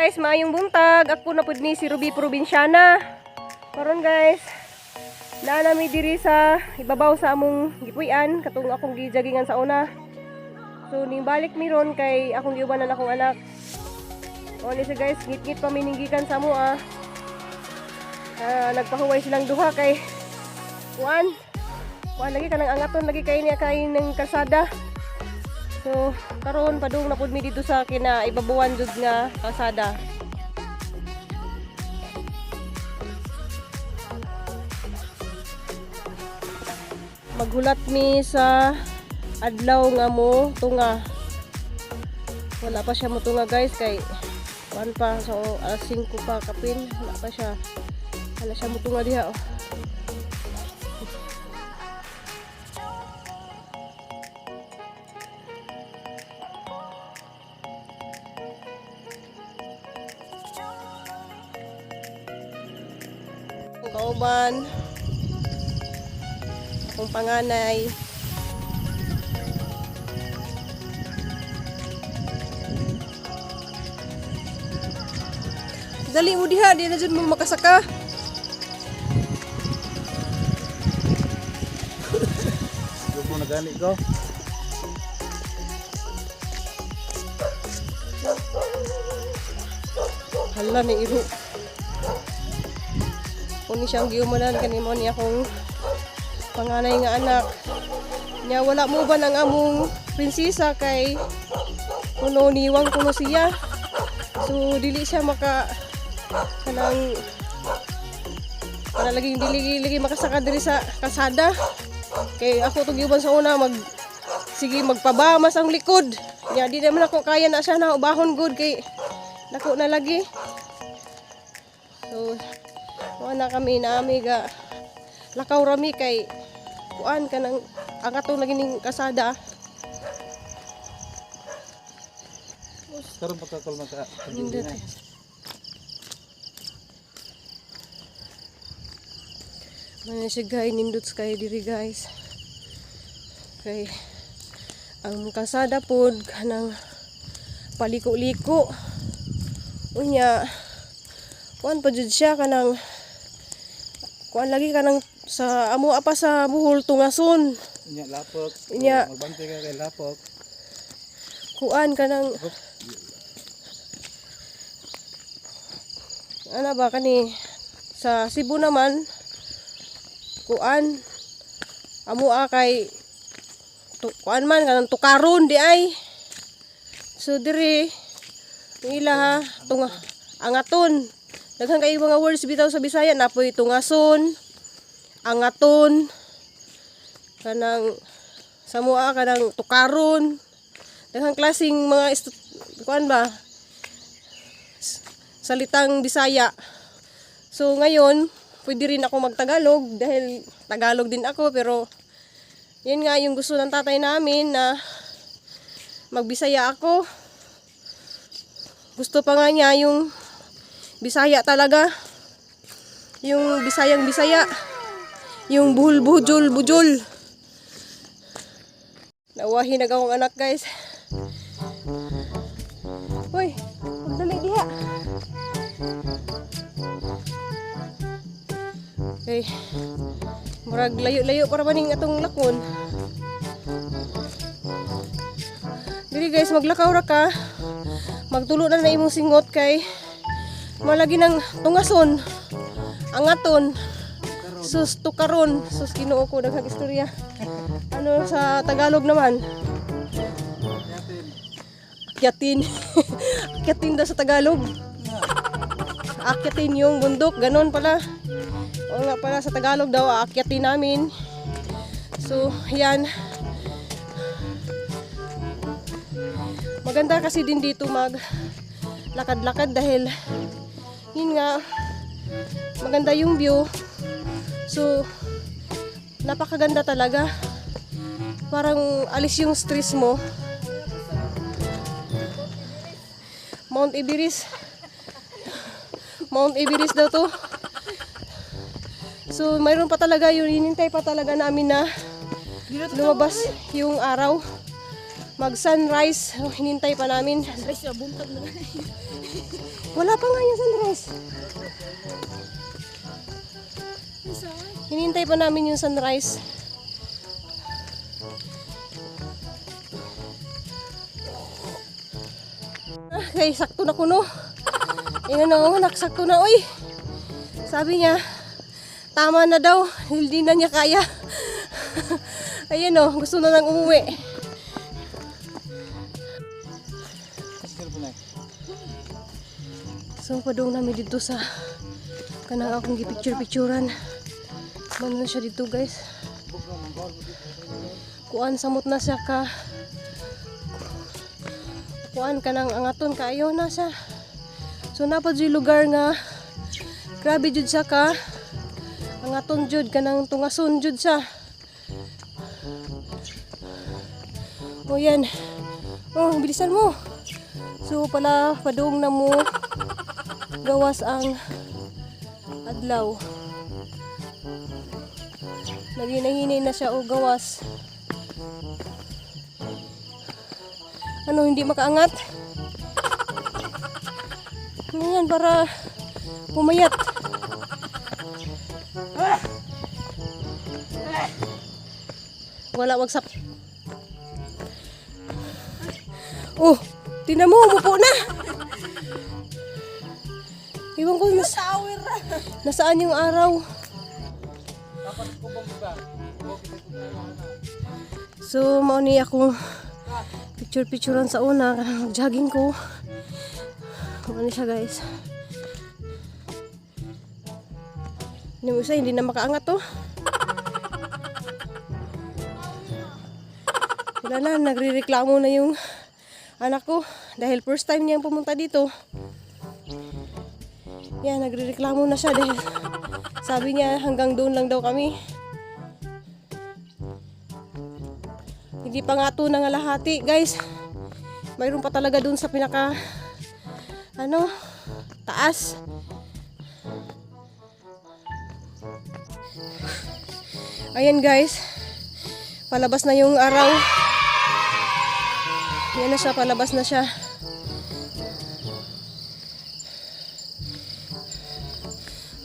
Guys, maayong buntag. Ako na pud ni si Ruby Provinciana. Karon guys, naa nami diri sa ibabaw sa among gipuy-an katong akong gijagingan sa una. So ning balik mi ron kay akong giubanan akong anak. O ni siya guys, ngit-ngit pa mi ninggikan sa amo ah. Ah, nagpahuway silang duha kay kuan. Kuan lagi kanang angaton lagi kay niya kay ng kalsada. So, karon padung na pud mi dito sa kinaibabuan jud nga kalsada. Maghulat mi sa adlaw nga mo tunga. Wala pa siya mo tunga guys, kay kuan pa, so alas 5 pa kapin, wala pa siya. Wala siya mo tunga diha oh. Akong kauban, akong panganay. Dali mo diha, di na jud mo makasaka. Grupo na gani ko. Hala ni iro. Kuni siyang giumanan kani mo ni akong panganay nga anak. Nya wala mo ba ng among prinsesa kay kuno niwang kuno siya. So dili siya maka kanang para laging dili lagi makasaka diri sa kalsada. Kay ako tong giuban sa una mag sige magpabamas ang likod. Nya di naman ako kaya na siya na ubahon good kay dako na lagi. So wala kami naami ga lakaw rami kay kuan kanang ang atong lagi ning kasada. Karon pagkakol maka. Nindot. Mana siya guys, nindot sa kayo diri guys. Kay ang kasada pod kanang paliko-liko. Unya kuan pa jud siya kanang kuan lagi kanang sa amo apa sa buhol tungason. Inya lapok. Inya. Magbantay ka kay lapok. Kuan kanang ano ba kani sa Cebu naman, kuan amo a kay kuan man kanang tukaron di ay. So diri ang ila ha tunga angaton. Daghan kay mga words bitaw sa Bisaya, napoy tungason, angaton, kanang sa mua kanang tukaron, daghang klaseng mga kuan ba salitang Bisaya. So ngayon, pwede rin ako magtagalog dahil Tagalog din ako, pero yun nga yung gusto ng tatay namin na magbisaya ako. Gusto pa nga niya yung Bisaya talaga. Yung Bisayang Bisaya. Yung buhol bujol bujol. Nawahin na akong anak guys. Hoy, magdali diha. Okay. Murag layo-layo para ba ning atong lakon. Dili guys, maglakaw ra ka. Magtulo na na imong singot kay malagi ng tungason. Angaton. Sus tukaron, sus Ginoo ko, daghang istorya. Ano sa Tagalog naman? Akyatin. Akyatin daw sa Tagalog. Akyatin yung bundok, ganun pala. Oo nga pala, sa Tagalog daw, aakyatin namin. So, yan. Maganda kasi din dito mag lakad-lakad dahil yun nga, maganda yung view. So, napakaganda talaga. Parang alis yung stress mo. Mount Everest. Mount Everest daw to. So, mayroon pa talaga yun. Hinintay pa talaga namin na lumabas yung araw. Mag sunrise. Oh, hinintay pa namin. Sunrise na buntag na. Wala pa nga yung sunrise. Hinintay pa namin yung sunrise. Ah, kay sakto na kuno. Ayun na, oh, anak, sakto na, oy. Sabi niya, tama na daw, hindi na niya kaya. Ayun oh, gusto na lang umuwi. So, padung namin dito sa kanang akong gipicture-picturean. Mano na siya dito, guys. Kuan samot na siya ka. Kuan kanang angaton kaayo na siya. So napad jud lugar nga grabe jud siya ka. Angaton jud kanang tungason jud siya. O yan. Oh, bilisan mo. So pala padung na mo gawas ang adlaw. Naginahinay na siya o gawas. Ano, hindi makaangat? Ano yan, para pumayat. Wala, wagsap. Oh, tinan mo, umupo na. Iwan ko, nasaan yung araw? So, mao ni ako picture-picturean sa una, kanang jogging ko. Ano siya, guys. Hindi mo isa, hindi na makaangat to. Wala na, nagrereklamo na yung anak ko dahil first time niyang pumunta dito. Yan, nagrereklamo na siya dahil sabi niya hanggang doon lang daw kami. Hindi pa nga ito nangalahati, guys. Mayroon pa talaga doon sa pinaka ano, taas. Ayan, guys. Palabas na yung araw. Yan na siya, palabas na siya.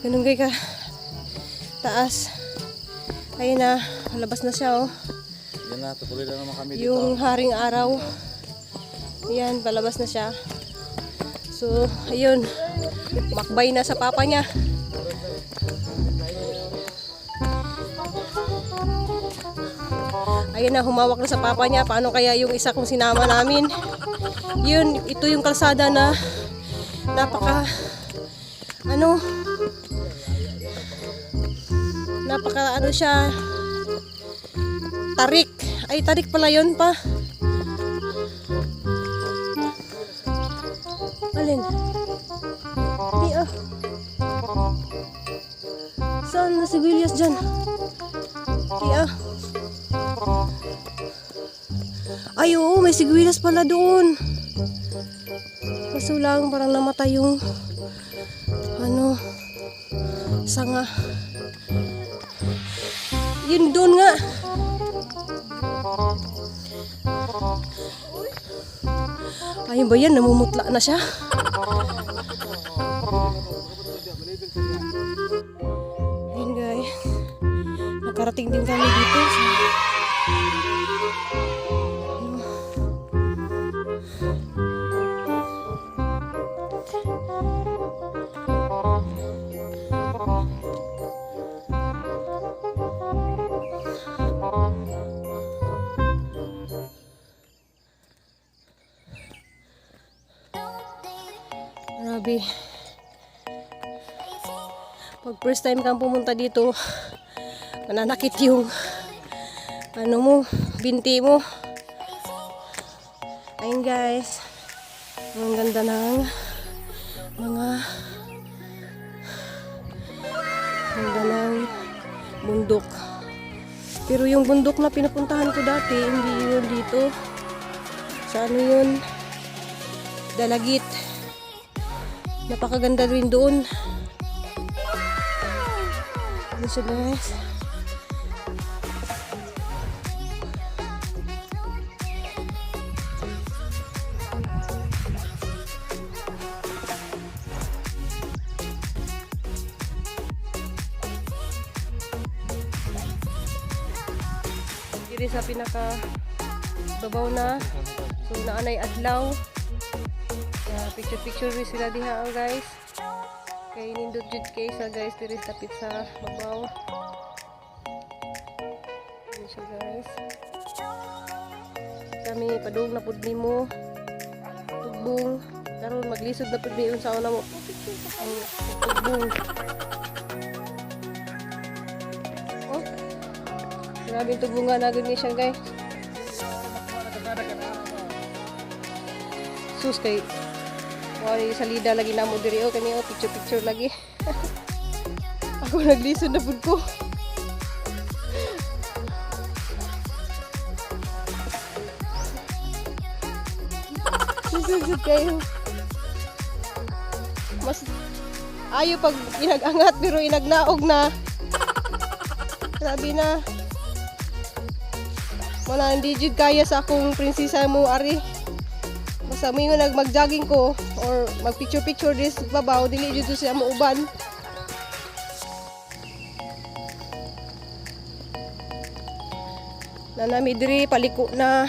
Ganun gay ka. Taas. Ayan na, palabas na siya oh. Yan na, tutuloy na naman kami dito. Yung haring araw. Ayan, palabas na siya. So, ayun. Makbay na sa papa niya. Ayun na, humawak na sa papa niya. Paano kaya yung isa kong sinama namin? Yun, ito yung kalsada na napaka, ano, napaka, ano siya, tarik. Ay, tarik pala yun pa. Alin? Di ah. Saan na si Willias dyan? Di ah. Ay, oo, may sigwilas pala doon. Kaso lang, parang namatay yung ano, sanga. Yun doon nga. Ayun ba yan? Namumutla na siya. Ayun guys. Nakarating din kami dito. Sa ano. Grabe. Pag first time kang pumunta dito, mananakit yung ano mo, binti mo. Ayun guys. Ang ganda ng mga ganda ng bundok. Pero yung bundok na pinupuntahan ko dati, hindi yun dito. Sa ano yun? Dalagit. Napakaganda rin doon. Ano siya guys? diri sa pinaka babaw na. So naanay adlaw. Picture picture rin sila diha, oh, guys. Kay nindot jud kay sa guys diri sa dapit sa babaw. Ano siya, guys. Kami padung na pud nimo. Tugbong karon maglisod na pud mi unsa na mo. Ang tugbong. Oh. Grabe yung tugbungan na gud ni siya, guys. Sus kay wari salida lagi namo diri, oh, kani, oh, picture picture lagi. Ako naglisod na pud ko. Lisod jud kayo. Mas ayo pag inag-angat pero inagnaog na. Grabe na. Wala, hindi jud kaya sa akong prinsesa mo ari. Basta mingon nag mag-jogging ko or mag picture picture this babaw, dili jud to siya muuban. Nanami diri paliko na,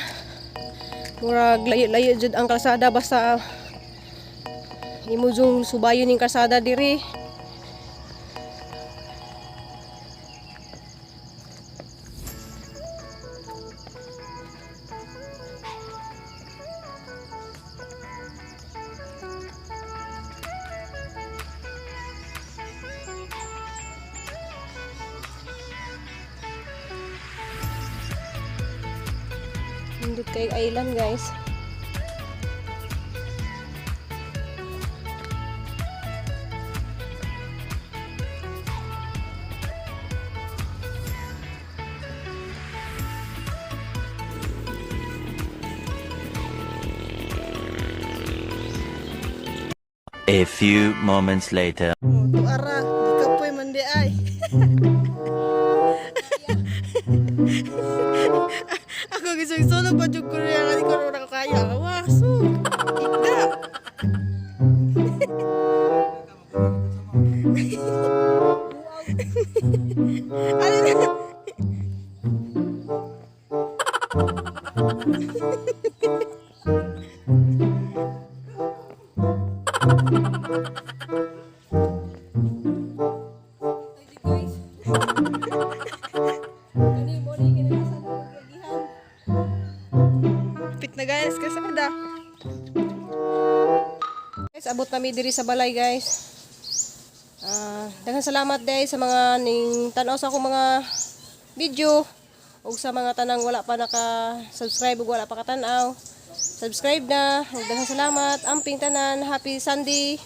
murag layo-layo jud ang kalsada, basta imo jung subayon ning kalsada diri. Nindot kay island, guys. A few moments later. Oh, tuara, gikapoy man di ay. Ako gising sulog pa jud ko niya ko ora kaya. Wah, su. Ikda. Ano na? Guys. Kani mo ni kinakasan ko gagihan. Pit na guys, kasada. Guys, abot nami diri sa balay, guys. Ah, daghang salamat day sa mga ning tan-aw sa akong mga video ug sa mga tanang wala pa naka-subscribe ug wala pa katan-aw. Subscribe na. Ug daghang salamat. Amping tanan. Happy Sunday.